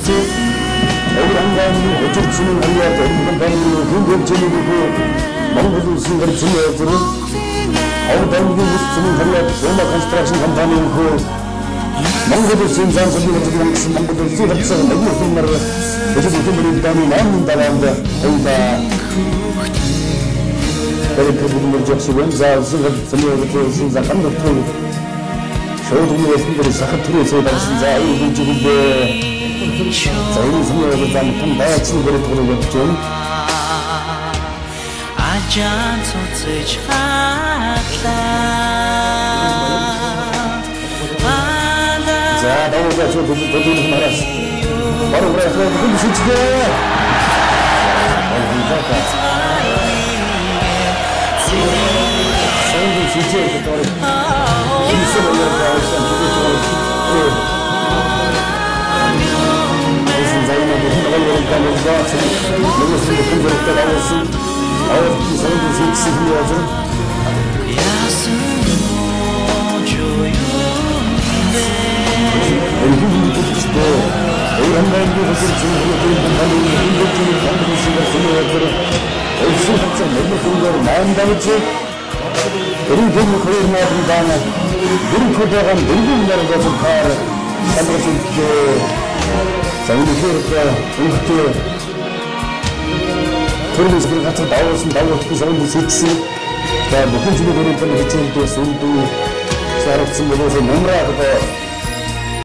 харилцаа Оврангааны хожигдсон хаяад компани хөнгөлжлөөгөө Монгол улсын гарцсан явцруу Овд аймгийн бүс зүүн хаяад Рома констракшн компани хөө Монгол улсын зам салбарын хожигдсан Монгол улсын харилцаа мэгмөрсөн нар хожигдсан хэмбэрийн намын даваанд хоёлаа Тэр жогсон за улсын харилцааны улсын за ган дотор шууд өмнө дээр сахар төрөө цай дагсан за аюу хэмжээндээ за энэ сүмээ зам тун байцны гэрээ төрөө явж байна. Ажаан цуцэж хатлаа. За даваа чуу төлөв мараас. Баруун гэрээ хүн шийдээ. Сонгон шийдээ гэдэг. Хийсэн оёр байсан. За үнэхээр өнгөтэй төрлийн засгийн газар давуулсан давуулсан сонгон сэжсэн. За бүхэн зүйлийг өрөөлөн хичээлдээс үндүү зарагдсан болов нумраа одоо